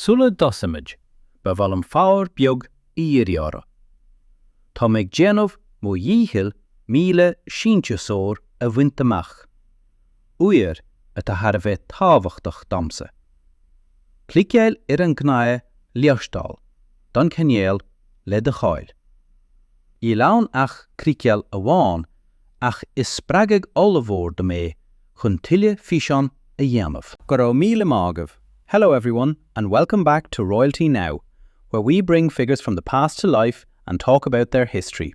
Sula dtosaímid, ba mhaith liom fabhar beag a iarraidh oraibh. Tá mé ag déanamh mo dhíchill 1,000 síntiúsóir a bhaint amach, uimhir atá thar a bheith tábhachtach domsa. Cliceáil ar an gcnaipe 'Liostáil' don chainéal le do thoil. Níl ann ach cliceáil amháin ach is spreagadh ollmhór dom é chun tuilleadh físeán a dhéanamh. Go raibh míle maith agaibh. Hello everyone and welcome back to Royalty Now, where we bring figures from the past to life and talk about their history.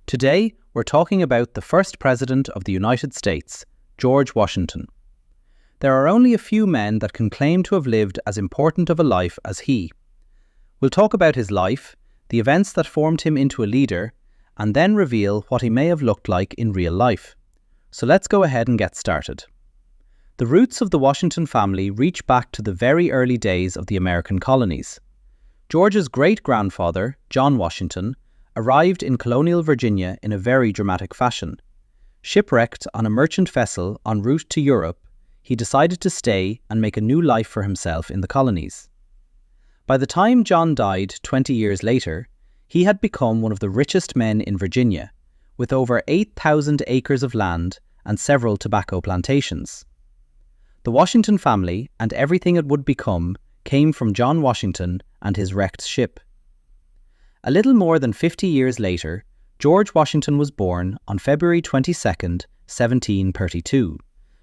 Today we're talking about the first president of the United States, George Washington. There are only a few men that can claim to have lived as important of a life as he. We'll talk about his life, the events that formed him into a leader, and then reveal what he may have looked like in real life. So let's go ahead and get started. The roots of the Washington family reach back to the very early days of the American colonies. George's great-grandfather, John Washington, arrived in colonial Virginia in a very dramatic fashion. Shipwrecked on a merchant vessel en route to Europe, he decided to stay and make a new life for himself in the colonies. By the time John died 20 years later, he had become one of the richest men in Virginia, with over 8,000 acres of land and several tobacco plantations. The Washington family and everything it would become came from John Washington and his wrecked ship. A little more than 50 years later, George Washington was born on February 22, 1732,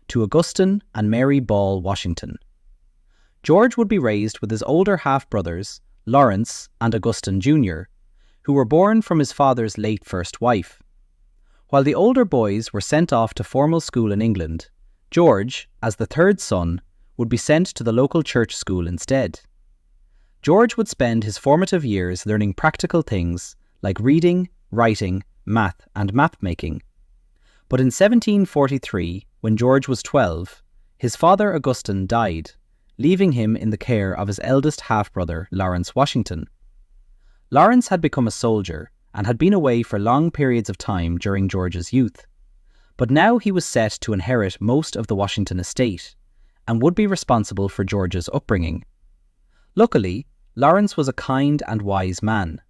to Augustine and Mary Ball Washington. George would be raised with his older half-brothers, Lawrence and Augustine Jr., who were born from his father's late first wife. While the older boys were sent off to formal school in England, George, as the third son, would be sent to the local church school instead. George would spend his formative years learning practical things like reading, writing, math, and map making. But in 1743, when George was 12, his father Augustine died, leaving him in the care of his eldest half-brother, Lawrence Washington. Lawrence had become a soldier and had been away for long periods of time during George's youth. But now he was set to inherit most of the Washington estate and would be responsible for George's upbringing. Luckily, Lawrence was a kind and wise man.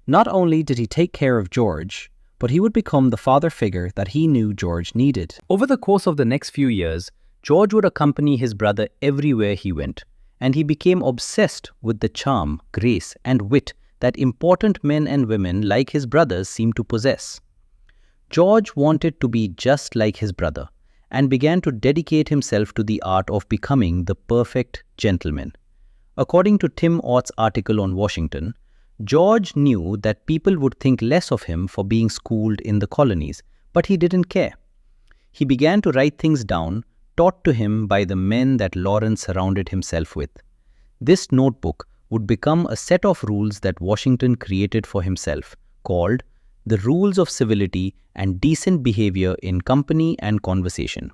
Not only did he take care of George, but he would become the father figure that he knew George needed. Over the course of the next few years, George would accompany his brother everywhere he went, and he became obsessed with the charm, grace, and wit that important men and women like his brothers seemed to possess. George wanted to be just like his brother and began to dedicate himself to the art of becoming the perfect gentleman. According to Tim Ott's article on Washington, George knew that people would think less of him for being schooled in the colonies, but he didn't care. He began to write things down taught to him by the men that Lawrence surrounded himself with. This notebook would become a set of rules that Washington created for himself, called the Rules of Civility and Decent Behavior in Company and Conversation.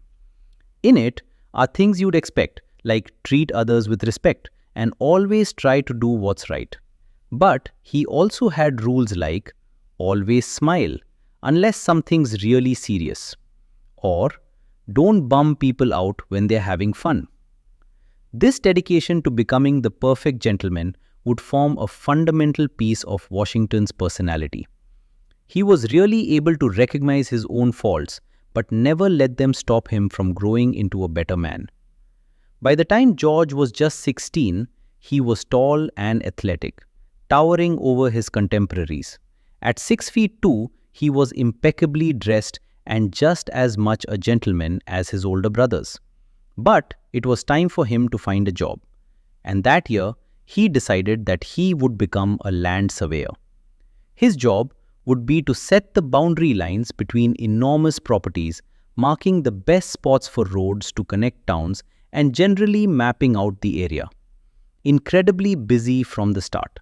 In it are things you'd expect, like treat others with respect and always try to do what's right. But he also had rules like always smile, unless something's really serious, or don't bum people out when they're having fun. This dedication to becoming the perfect gentleman would form a fundamental piece of Washington's personality. He was really able to recognize his own faults, but never let them stop him from growing into a better man. By the time George was just 16, he was tall and athletic, towering over his contemporaries. At 6 feet 2, he was impeccably dressed and just as much a gentleman as his older brothers. But it was time for him to find a job. And that year, he decided that he would become a land surveyor. His job would be to set the boundary lines between enormous properties, marking the best spots for roads to connect towns and generally mapping out the area. Incredibly busy from the start,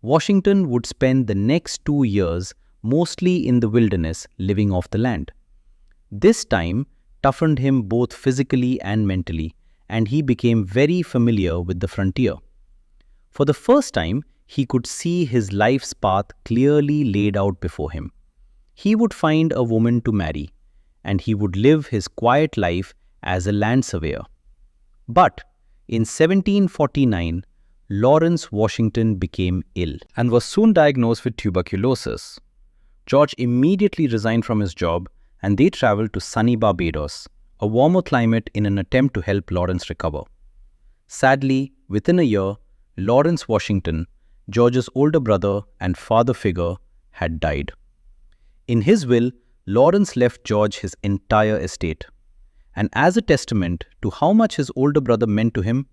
Washington would spend the next 2 years mostly in the wilderness, living off the land. This time toughened him both physically and mentally, and he became very familiar with the frontier. For the first time, he could see his life's path clearly laid out before him. He would find a woman to marry, and he would live his quiet life as a land surveyor. But in 1749, Lawrence Washington became ill and was soon diagnosed with tuberculosis. George immediately resigned from his job and they traveled to sunny Barbados, a warmer climate in an attempt to help Lawrence recover. Sadly, within a year, Lawrence Washington, George's older brother and father figure, had died. In his will, Lawrence left George his entire estate. And as a testament to how much his older brother meant to him,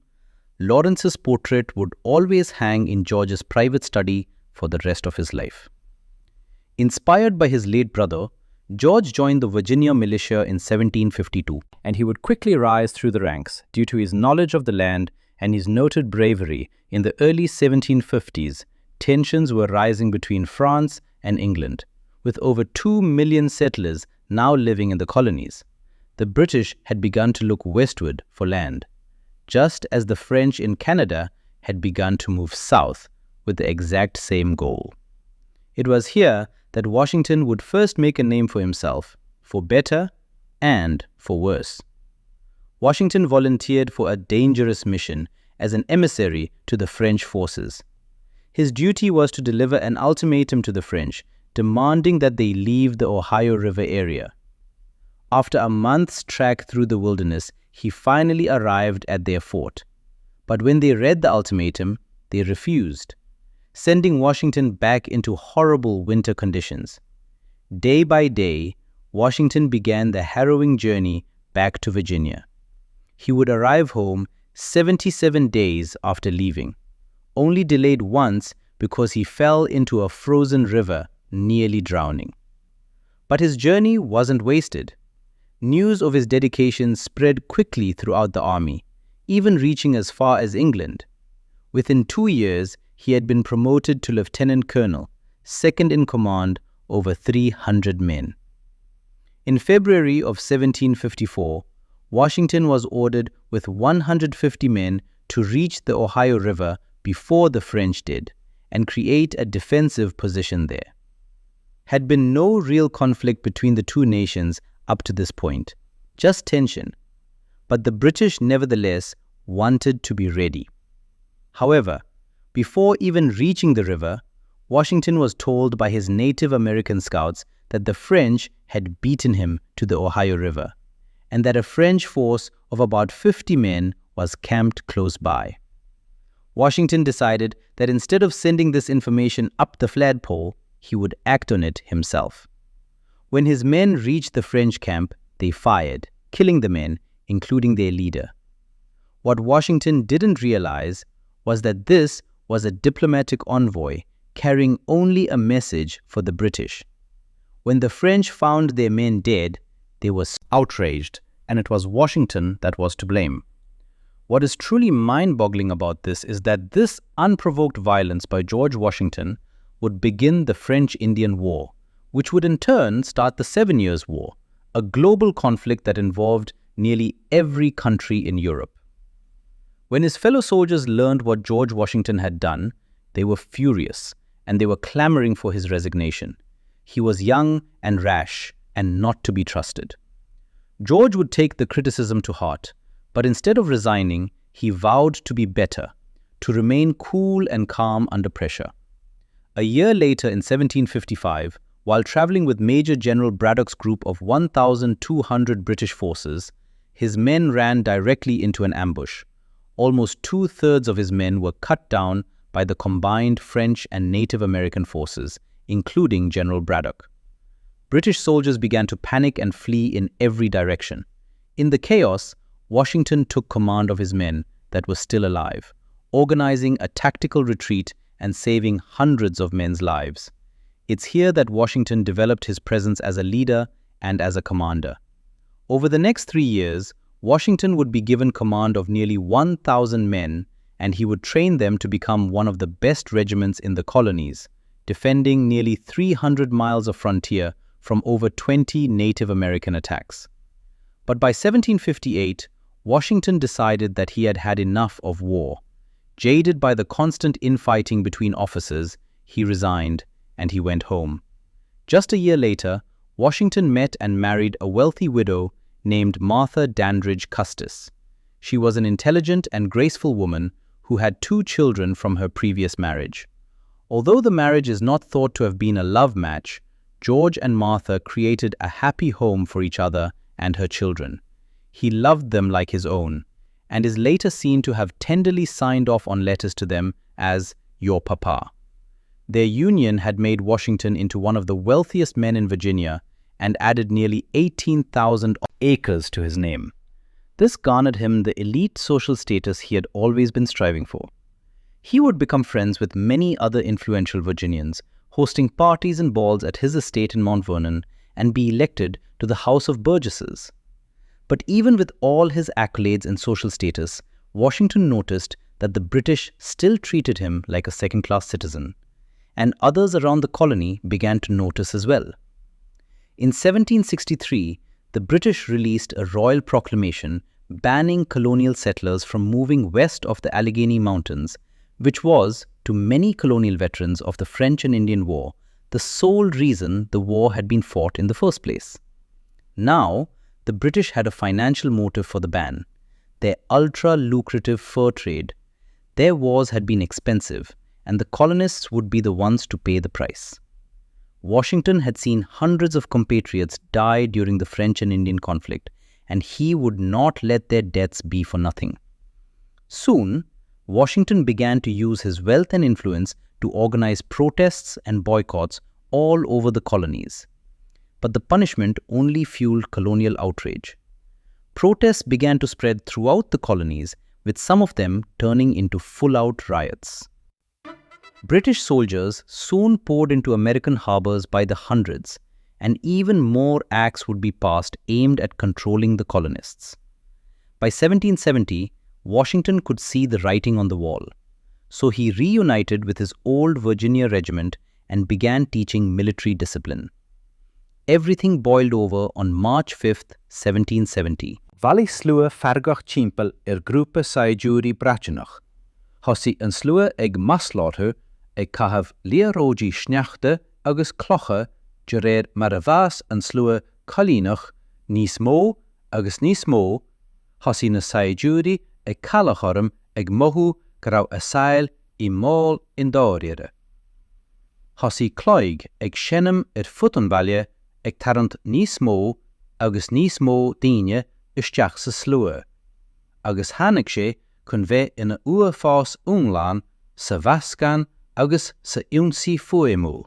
Lawrence's portrait would always hang in George's private study for the rest of his life. Inspired by his late brother, George joined the Virginia militia in 1752, and he would quickly rise through the ranks due to his knowledge of the land and his noted bravery. In the early 1750s, tensions were rising between France and England, with over 2 million settlers now living in the colonies. The British had begun to look westward for land, just as the French in Canada had begun to move south with the exact same goal. It was here that Washington would first make a name for himself, for better and for worse. Washington volunteered for a dangerous mission as an emissary to the French forces. His duty was to deliver an ultimatum to the French, demanding that they leave the Ohio River area. After a month's trek through the wilderness, he finally arrived at their fort. But when they read the ultimatum, they refused, sending Washington back into horrible winter conditions. Day by day, Washington began the harrowing journey back to Virginia. He would arrive home 77 days after leaving, only delayed once because he fell into a frozen river, nearly drowning. But his journey wasn't wasted. News of his dedication spread quickly throughout the army, even reaching as far as England. Within 2 years, he had been promoted to lieutenant colonel, second in command over 300 men. In February of 1754, Washington was ordered with 150 men to reach the Ohio River before the French did and create a defensive position there. Had been no real conflict between the two nations up to this point, just tension. But the British nevertheless wanted to be ready. However, before even reaching the river, Washington was told by his Native American scouts that the French had beaten him to the Ohio River and that a French force of about 50 men was camped close by. Washington decided that instead of sending this information up the flagpole, he would act on it himself. When his men reached the French camp, they fired, killing the men, including their leader. What Washington didn't realize was that this was a diplomatic envoy carrying only a message for the British. When the French found their men dead, they were outraged, and it was Washington that was to blame. What is truly mind-boggling about this is that this unprovoked violence by George Washington would begin the French-Indian War, which would in turn start the 7 Years' War, a global conflict that involved nearly every country in Europe. When his fellow soldiers learned what George Washington had done, they were furious, and they were clamoring for his resignation. He was young and rash and not to be trusted. George would take the criticism to heart, but instead of resigning, he vowed to be better, to remain cool and calm under pressure. A year later, in 1755, while traveling with Major General Braddock's group of 1,200 British forces, his men ran directly into an ambush. Almost two-thirds of his men were cut down by the combined French and Native American forces, including General Braddock. British soldiers began to panic and flee in every direction. In the chaos, Washington took command of his men that were still alive, organizing a tactical retreat and saving hundreds of men's lives. It's here that Washington developed his presence as a leader and as a commander. Over the next 3 years, Washington would be given command of nearly 1,000 men, and he would train them to become one of the best regiments in the colonies, defending nearly 300 miles of frontier from over 20 Native American attacks. But by 1758, Washington decided that he had had enough of war. Jaded by the constant infighting between officers, he resigned and he went home. Just a year later, Washington met and married a wealthy widow named Martha Dandridge Custis. She was an intelligent and graceful woman who had two children from her previous marriage. Although the marriage is not thought to have been a love match, George and Martha created a happy home for each other and her children. He loved them like his own, and is later seen to have tenderly signed off on letters to them as your papa. Their union had made Washington into one of the wealthiest men in Virginia and added nearly 18,000 acres to his name. This garnered him the elite social status he had always been striving for. He would become friends with many other influential Virginians, hosting parties and balls at his estate in Mount Vernon and be elected to the House of Burgesses. But even with all his accolades and social status, Washington noticed that the British still treated him like a second-class citizen, and others around the colony began to notice as well. In 1763, the British released a royal proclamation banning colonial settlers from moving west of the Allegheny Mountains, which was, to many colonial veterans of the French and Indian War, the sole reason the war had been fought in the first place. Now, the British had a financial motive for the ban, their ultra-lucrative fur trade. Their wars had been expensive, and the colonists would be the ones to pay the price. Washington had seen hundreds of compatriots die during the French and Indian conflict, and he would not let their deaths be for nothing. Soon, Washington began to use his wealth and influence to organize protests and boycotts all over the colonies. But the punishment only fueled colonial outrage. Protests began to spread throughout the colonies, with some of them turning into full-out riots. British soldiers soon poured into American harbors by the hundreds, and even more acts would be passed aimed at controlling the colonists. By 1770, Washington could see the writing on the wall, so he reunited with his old Virginia regiment and began teaching military discipline. Everything boiled over on March 5th, 1770. Bhailigh slua feargach timpeall ar ghrúpa saighdiúirí Breataineach. Thosaigh an slua ag maslú orthu, ag caitheamh liathróidí sneachta agus clocha de réir mar a d'fhás an slua coilíneach níos mó agus níos mó, thosaigh na saighdiúirí ag cailleadh airm ag mothú go raibh a saol i mbaol i ndáiríre. Thosaigh cloig ag seinm ar fud an bhaile ag tarraingt níos mó agus níos mó daoine isteach sa slua, agus tháinig sé chun bheith ina uafás iomlán sa mheascán agus sa ionsaí fuaimiúil.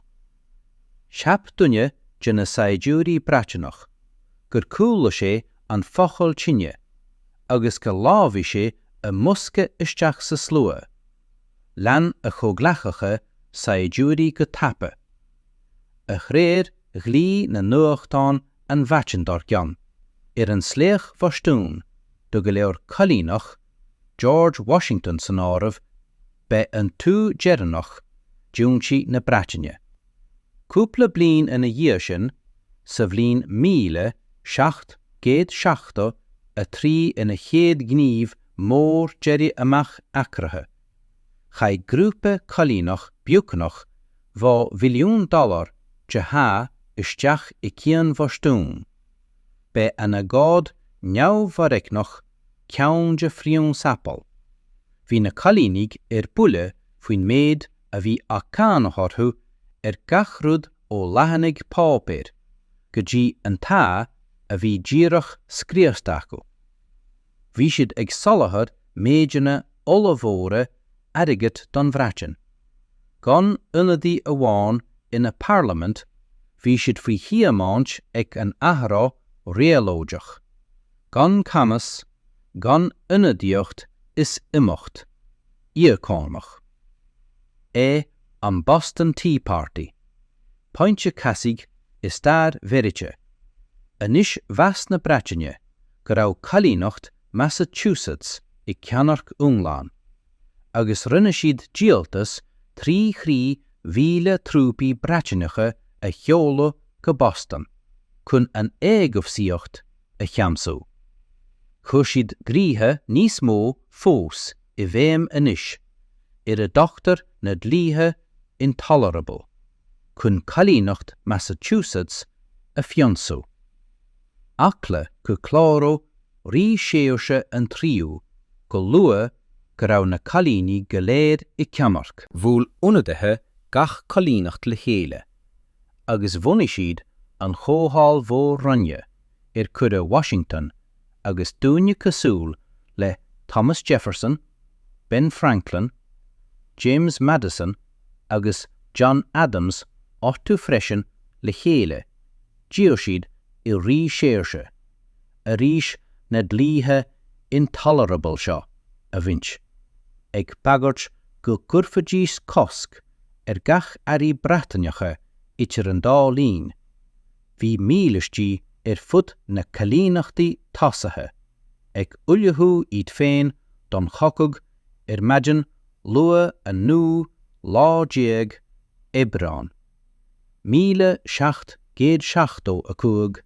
Cheap duine de na saighdiúirí Breataineach gur chuala sé an focal tine agus gur lámhaigh sé i mbosca isteach sa slua. Lean a chomhghleacaithe saighdiúirí go tapa. A threoir ghlaoigh na nuachtáin an mhaidin dár gcionn ar an sléacht Bhostúin do go leor coilíneach, George Washington san áireamh, b'é an tú deireanach d'ionsaí na Breataine. Cúpla bliain ina dhiaidh sin, sa bhliain 1773 ina chéad ghníomh mór d'éirí amach eagraithe, chaith grúpa coilíneach buacánach dhá mhilliún dollar de shá isteach i gCian Bhostúin. B'é an agóid neamhfhoréigneach ceann de phrionsabail. Bhí na coilínigh ar buile faoin méid a bhí á cáineadh orthu ar gach rud ó leathanaigh páipéir go dtí an tae a bhí díreach scriosta acu. Bhí siad ag soláthar méideanna ollmhóra airgid don Bhreatain. Gan ionadaí amháin ina bparlaimint, bhí siad faoi thiomáint ag an athrá réabhlóideach. Gan cumas, gan ionadaíocht is imeacht íocónach é an Boston Tea Party, pointe casaidh i stair Mheiriceá. Anois mheas na Breataine go raibh coilíneacht Massachusetts i gceannairc iomlán, agus rinne siad díoltas trí thrí mhíle trúpaí Breataineacha a sheoladh go Boston chun an éagobhsaíocht a cheansú. Chuir siad dlíthe níos mó fós i bhfeidhm anois, ar a dtugtar na Dlíthe Intolerable, chun coilíneacht Massachusetts a phionsú. Eagla go gcláródh Rí Seoirse an Tríú go luath go raibh na coilínigh go léir i gceannairc. Bhuail ionadaithe gach coilíneacht le chéile agus bhunaigh siad an Chomhdháil Mhór-Roinne ar cuireadh Washington agus daoine cosúil le Thomas Jefferson, Ben Franklin, James Madison agus John Adams orthu freisin le chéile d'iarr siad ar Rí Séirse arís na dlíthe intolerable seo a bhaint, ag bagairt go gcuirfidís cosc ar gach earraí Breataineacha idir an dá linn, bhí mílístí ar fud na coilíneachtaí tosaithe ag ullmhú iad féin don chogadh ar maidin luath an naoú lá déag Aibreán, 1775,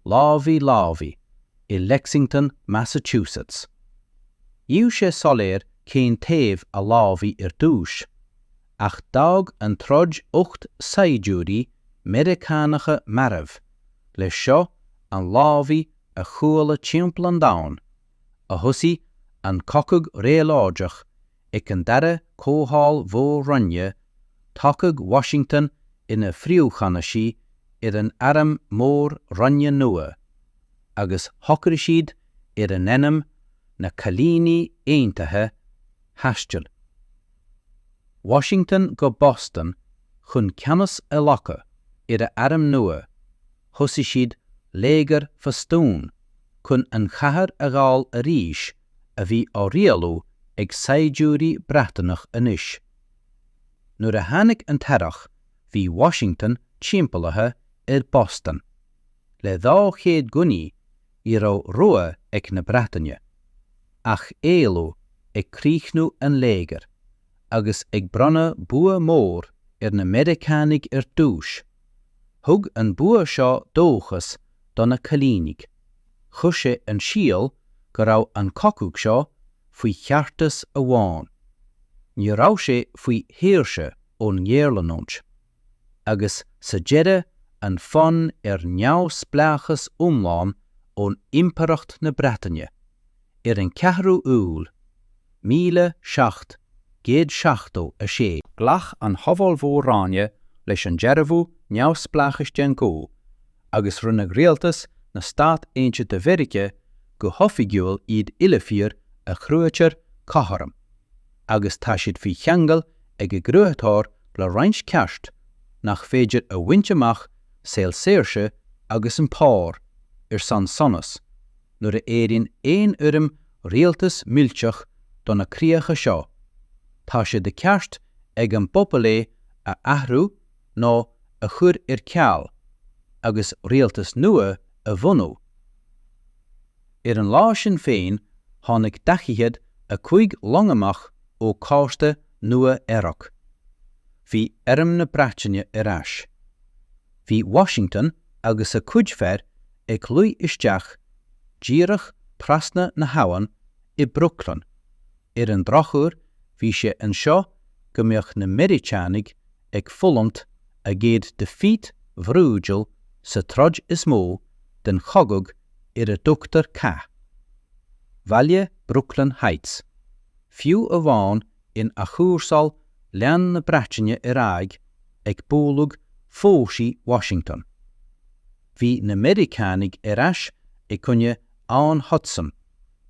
lámh i láimh i Lexington, Massachusetts. Níl sé soiléir cén taobh a lámhaigh ar dtús, ach d'fhág an troid 8 saighdiúirí Meiriceánacha marbh, leis seo an lámhaigh a chuala timpeall an domhain, a thosaigh an Cogadh Réabhlóideach ag an Dara Comhdháil Mhór-Roinne, toghadh Washington ina phríomhcheannasaí ar an Arm Mór-Roinne nua, agus shocraigh siad ar an ainm Na Coilíní Aontaithe, Thaistil Washington go Boston chun ceannas a ghlacadh ar a arm nua, thosaigh siad Léigear Bhostúin chun an chathair a ghabháil arís a bhí á rialú ag saighdiúirí Breataineach anois. Nuair a tháinig an t-earrach bhí Washington timpeallaithe ar Boston. Le 200 gunnaí ní raibh rogha ag na Breataine ach éalú ag críochnú an léigir agus ag bronnadh bua mór ar na Meiriceánaigh ar dtús. Thug an bua seo dóchas do na coilínigh. Chuir sé an síol go raibh an cogadh seo faoi cheartas amháin. Ní raibh sé faoi shaoirse ón ngéarleanúint. Agus sa deireadh an fonn ar neamhspleáchas iomlán ón Impireacht na Breataine, ar an 4ú Iúil, 1776. Ghlac an Chomhdháil Mhór-Roinne leis an dearbhú neamhspleáchais den ghuth agus rinne rialtas na Stát Aontaithe Mheiriceá go hoifigiúil iad uile fíor a chruthaítear cothrom agus tá siad faoi cheangal ag a gcruthaitheoir le roinnt ceart nach féidir a bhaint amach saol saoirse agus an pár ar son sonas nuair a éiríonn aon fhoirm rialtas millteach do na críocha seo, tá sé de cheart ag an bpobal é a athrú nó a chur ar ceal agus rialtas nua a bhunú. Ar an lá sin féin tháinig 45 long amach ó chósta Nua Eabhrac. Bhí Arm na Breataine ar ais. Bhí Washington agus a chuid fear ag luí isteach díreach trasna na habhann i Brooklyn. Ar an drochuair bhí sé anseo go mbeadh na Meiriceánaigh ag fulaingt a gcéad defeat bhrúidiúil sa troid is mó den chogadh ar a dtugtar Cath Bhaile Brooklyn Heights. Fiú amháin in athchúrsáil lean na Breataine ar aghaidh ag bualadh fórsaí Washington. Bhí na Meiriceánaigh ar ais i gcoinne Abhainn Hudson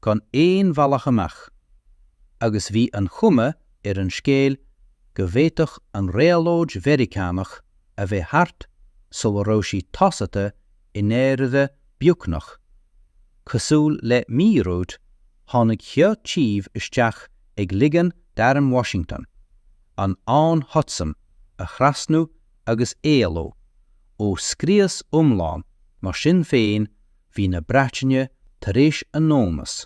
gan aon bhealach amach, agus bhí an chuma ar an scéal go bhféadfadh an réabhlóid Mheiriceánach a bheith thart sula raibh sí tosaithe i ndáiríre beagnach. Cosúil le míorúilt, tháinig sheo taobh isteach ag ligean d'arm Washington an Abhainn Hudson a thrasnú agus éalú ó scrios iomlán mar sin féin bhí na Breataine tar éis a n-ómós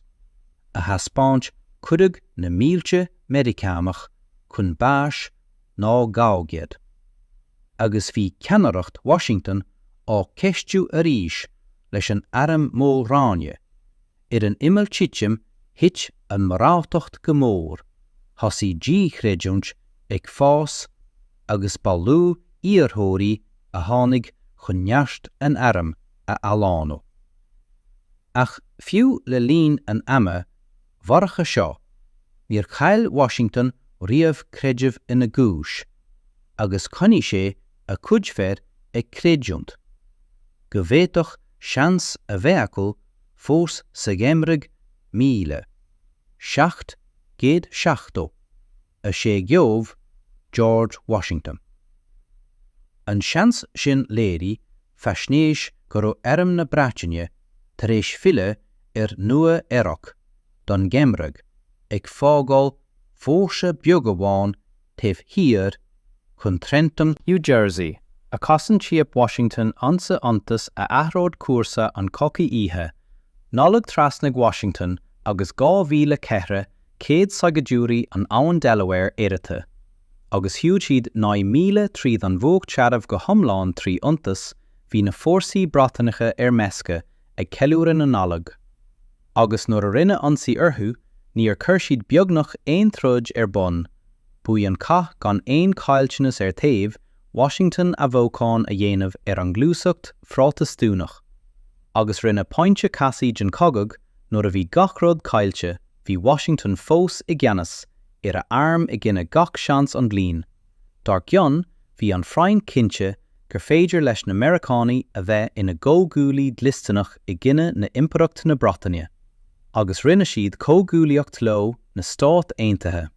a thaispeáint cuireadh na mílte Meiriceánach chun báis nó gabhadh iad agus bhí ceannaireacht Washington á ceistiú arís leis an Arm Mór-Roinne Ar an imeall titim thit an mhoráltacht go mór, thosaigh díchreidiúint ag fás agus ba lú iarrthóirí a tháinig chun neart an airm a athlánú. Ach fiú le linn an ama dhorcha seo, Níor chaill Washington riamh creideamh ina gcúis agus choinnigh sé a chuid fear ag creidiúint go bhféadfadh seans a bheith acu fós sa gheimhreadh 1776 Gheobh George Washington an seans sin Léirigh faisnéis go raibh Arm na Breataine tar éis filleadh ar Nua Eabhrac don gheimhreadh ag fágáil fórsa beag amháin taobh thiar chun Trenton New Jersey, a chosaint Cheap Washington ionsaí iontais a athródh cúrsa an chogaidh Oíche Nollag Thrasnaigh Washington agus 2,400 saighdiúirí an Abhainn Delaware uaireanta agus shiúil siad 9 míle tríd an bhfuacht searbh go hiomlán 3 iontas bhí na fórsaí Breatanacha ar meascadh ag ceiliúradh na Nollag agus nuair a rinneadh ionsaí orthu níor chuir siad beagnach aon troid ar bun Buadh an cath gan aon chaillteanas ar thaobh Washington athbheochan a dhéanamh ar an ngluaiseacht Phrotastúnach agus rinneadh pointe casaidh den chogadh nuair a bhí gach rud caillte bhí Washington fós i gceannas ar a arm i gcoinne gach seans An bhliain dár gcionn bhí an Fhrainc cinnte gur féidir leis na Meiriceánaigh a bheith ina gcomhghuaillí dlisteanach i gcoinne na Impireacht na Breataine agus rinne siad comhghuaillíocht leo na Stáit Aontaithe.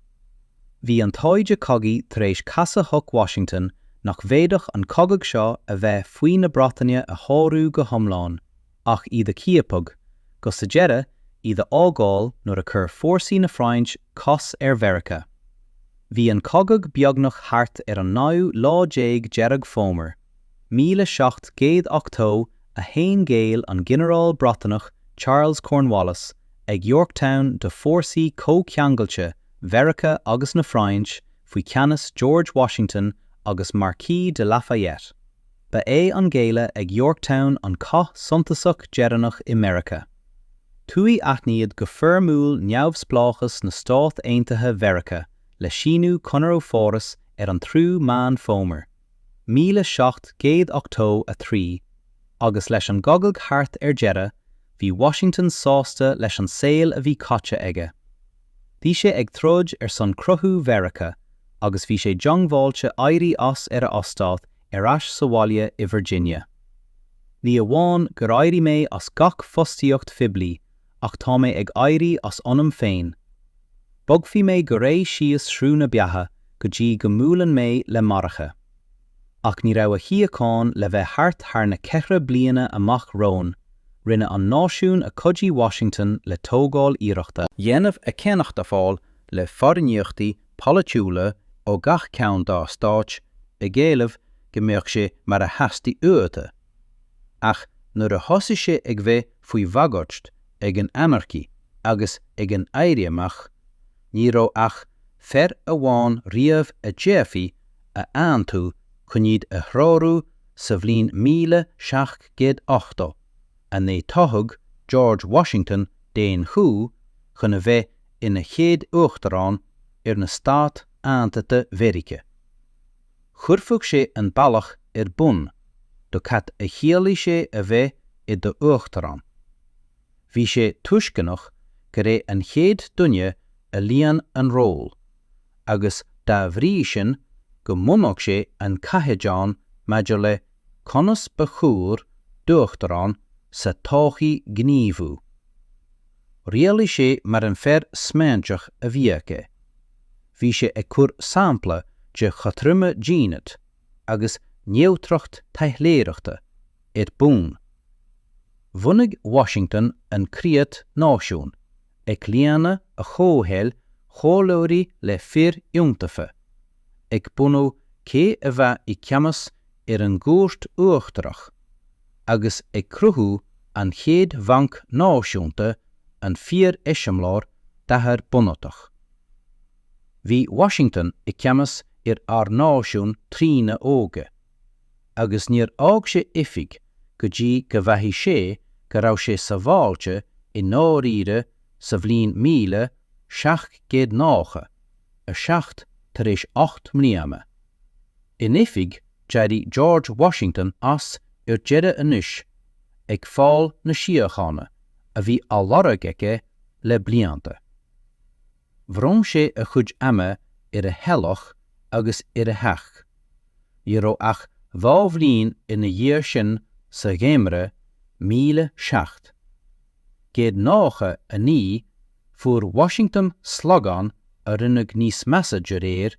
Bhí an taighde cogaidh tar éis casadh Thuig Washington nach bhféadfadh an cogadh seo a bheith faoi na Breataine a shárú go hiomlán ach iad a chiapadh, go sa deireadh iad a fhágáil nuair a chuir fórsaí na Fraince cos ar Mheiriceá. Bhí an cogadh beagnach thart ar an naoú lá déag Deireadh Fómhair, 1781 Ghéill an Ginearál Breatanach Charles Cornwallis ag Yorktown do fórsaí comhcheangailte Mheiriceá agus na Fraince faoi cheannas George Washington agus Marquis de Lafayette. Ba é an géilleadh ag Yorktown an cath suntasach deireanach i Meiriceá. Tugadh aithníodh go foirmiúil neamhspleáchas na Stát Aontaithe Mheiriceá le síniú Conradh Pháras ar an 3ú Meán Fómhair, 1783 agus leis an gcogadh thart ar deireadh bhí Washington sásta leis an saol a bhí caite aige. Bhí sé ag troid ar son cruthú Mheiriceá agus bhí sé diongbháilte éirí as ar a eastát ar ais sa bhaile i Virginia. Ní amháin gur éirigh mé as gach fostaíocht phoiblí ach tá mé ag éirí as ionam féin. Bogfaidh mé go réidh síos sruth na beatha go dtí go mbuaileann mé le m'adharca. Ach ní raibh a shíocháin le bheith thart thar na ceithre bliana amach romhainn, rinne an náisiún a chuidigh Washington le tógáil iarrachta. dhéanamh a céannacht a fháil le foirgníochtaí polaitiúla ó gach ceann dá stáit ag éileamh go mbeadh sé mar a theastaigh uathu, ach nuair a thosaigh sé ag bheith faoi bhagairt ag an anarchy agus ag an éirí amach, ní raibh ach fear amháin riamh a d'fhéadfaí a aontú chun iad a threorú sa bhliain 1789 Toghadh George Washington d'aon ghuth chun a bheith ina chéad Uachtarán ar na Stáit Aontaithe Mheiriceá. Chuirfeadh sé an bealach ar bun do cad a chiallaigh sé a bheith i do Uachtarán. Bhí sé tuisceanach gur é an chéad duine a líon an ról agus dá bhrí sin go mbunódh sé an caighdeán maidir le conas ba chóir d'uachtarán sa todhchaí gníomhú. Rialaigh sé mar an fear smaointeach a bhíodh é. Bhí sé ag cur sampla de chothroime dínit agus neodracht taidhleoireachta ar bun. Bhunaigh Washington an Creat Náisiún, ag líonadh a chomhshaoil chomhairleoirí le fir iontaofa, ag bunú cé a bheadh i gceannas ar an gCúirt Uachtarach, agus ag cruthú an chéad bhanc náisiúnta, an fíor-eiseamláir d'athair bunatach. Bhí Washington i gceannas ar ár náisiún trína óige. agus níor fhág sé oifig go dtí go mhaígh sé go raibh sé sábháilte i ndáiríre sa bhliain 1797 tar éis 8 mbliana in oifig d'éirigh George Washington as ar deireadh anois ag fáil na síochána a bhí á lorg aige le blianta. Bhronn sé a chuid ama ar a theaghlach agus ar a theach. Ní raibh ach 2 bhliain ina dhiaidh sin sa gheimhreadh 1799 fuair Washington slagán a rinneadh níos measa de réir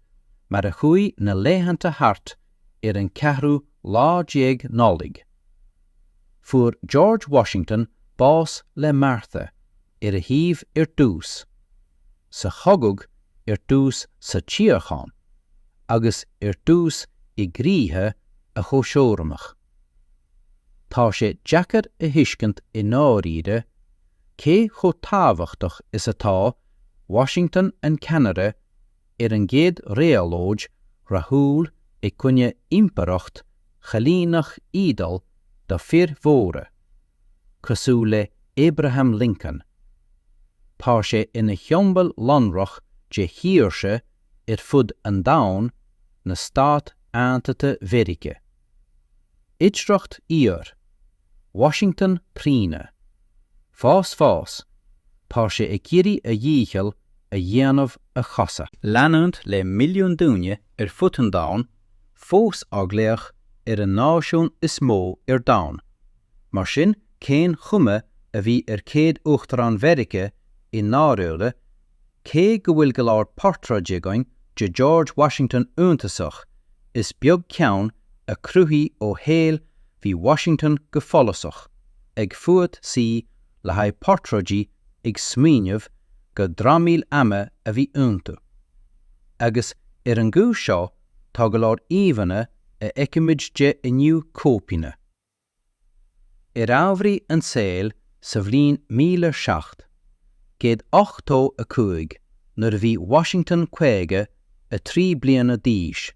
mar a chuaigh na laethanta thart ar an ceathrú lá déag Nollaig. Fuair George Washington bás le Martha ar a thaobh ar dtús, sa chogadh ar dtús sa tsíocháin agus ar dtús i gcroíthe a chomhtheorannach. Tá sé deacair a thuiscint i ndáiríre cé chomh tábhachtach is atá Washington an ceannaire ar an gcéad réabhlóid rathúil i gcoinne impireacht choilíneach ídeal do fir mhóra cosúil le Abraham Lincoln. Tá sé ina shiombail lonrach de shaoirse ar fud an domhain na Stát Aontaithe Mheiriceá. Oidhreacht fhíor, Washington trína. Fás fás, tá sé ag iarraidh a dhícheall a dhéanamh a chosa. Leanúint le milliúin duine ar fud an domhain fós á ghlaoch ar an náisiún is mó ar domhan. Mar sin cén chuma a bhí ar chéad Uachtarán Mheiriceá i ndáiríre, cé go bhfuil go leor portráidí againn de George Washington iontasach, is beag ceann a cruthaíodh ó shaol bhí Washington go follasach ag fuath suí le haghaidh portráidí ag smaoineamh gur dramhaíl ama a bhí iontu. Agus ar an gcúis seo tá go leor íomhánna a fheicimid de inniu cóipeanna. Ar ámharaí an tsaoil sa bhliain 1785 nuair a bhí Washington 53 bliana d'aois,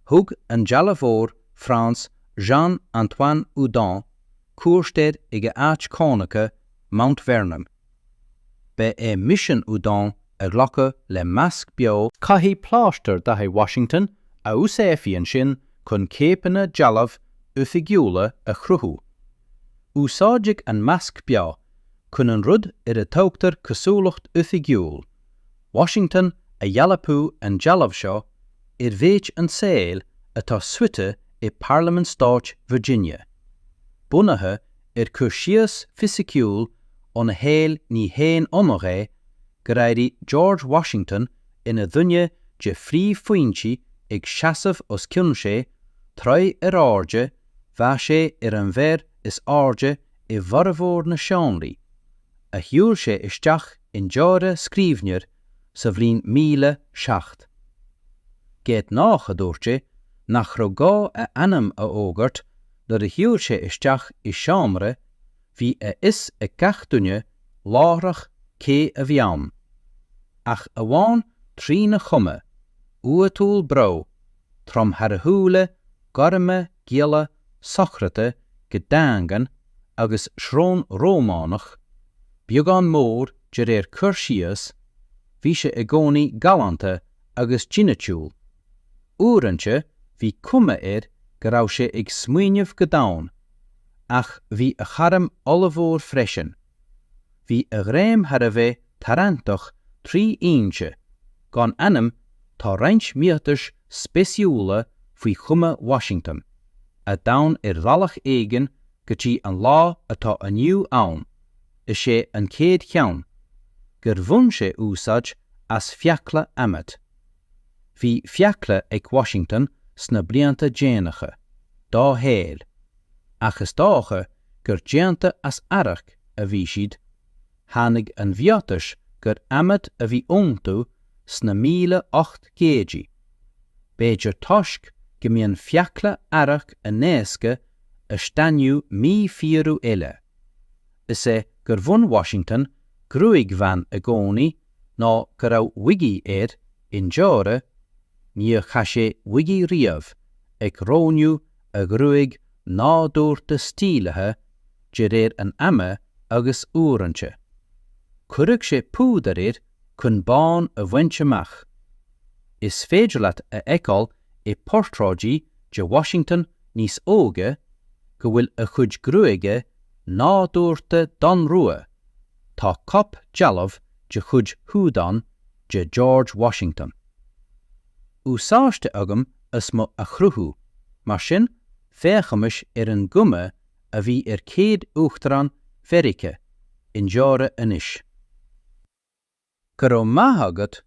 thug an dealbhóir Franz Jean Antoine Houdon cuairt air ag a áit cónaithe Mount Vernon. Ba é misean Houdon a ghlacadh le masc beo, Caitheadh plástar d'aghaidh Washington a úsáidfí ansin chun cóipeanna dealbh oifigiúla a chruthú. Úsáideadh an masc beo chun an rud ar a dtugtar cosúlacht oifigiúil Washington a dhealbhú an dealbh seo ar mhéid an tsaoil atá suite i Parlaimint Stáit Virginia. Bunaithe ar cur síos fisiciúil óna shaol ní haon ionadh é gur éirigh George Washington ina dhuine de phríomhphointí ag seasamh os cionn sé troigh ar airde bheadh sé ar an bhfear is airde i bhformhór na seomraí a shiúil sé isteach i ndeireadh scríbhneoir sa bhliain 1790 dúirt sé nach raibh gá a ainm a fhógairt nuair a shiúil sé isteach i seomra bhí a fhios ag gach duine láithreach cé a bhí ann. Ach amháin trína chuma, uathúil bró, trom thar a shúile gorma geala sochraite go daingean agus srón Rómánach, beagán mór de réir cur síos, bhí sé i gcónaí galánta agus dínitiúil. Uaireanta bhí cuma air go raibh sé ag smaoineamh go domhain, ach bhí a charm ollmhór freisin. Bhí a ghreim thar a bheith tarraingteach 3 fhoinse, gan ainm, tá roinnt miotais spéisiúla faoi chuma Washington, a d'fhan ar bhealach éigin go dtí an lá atá inniu ann, is é an chéad cheann, gur bhain sé úsáid as fiacla adhmaid. Bhí fiacla ag Washington sna blianta déanacha dá shaol, ach is dócha gur déanta as arracht a bhí siad, tháinig an mhiotas gur adhmad a bhí iontu sna 1800idí, b'fhéidir toisc go mbíonn fiacla arracht an-éasca a stainniú mífhíorú eile, is é gur bhain Washington gruaig bhán i gcónaí ná go raibh wigí air i ndeireadh, níor chaith sé wigí riamh ag roghnú a ghruaig nádúrtha stílithe de réir an ama agus uaireanta, chuirfeadh sé púdar air chun bán a bhaint amach. Is féidir leat a fheiceáil i portráidí de Washington níos óige go bhfuil a chuid gruaige nádúrtha donnrua, tá cóip dealbh de chuid Houdon de George Washington. Úsáidte agam as mo a chruthú, mar sin féachaimis ar an gcuma a bhí ar chéad Uachtarán Mheiriceá i ndeireadh anois. Go raibh maith agat!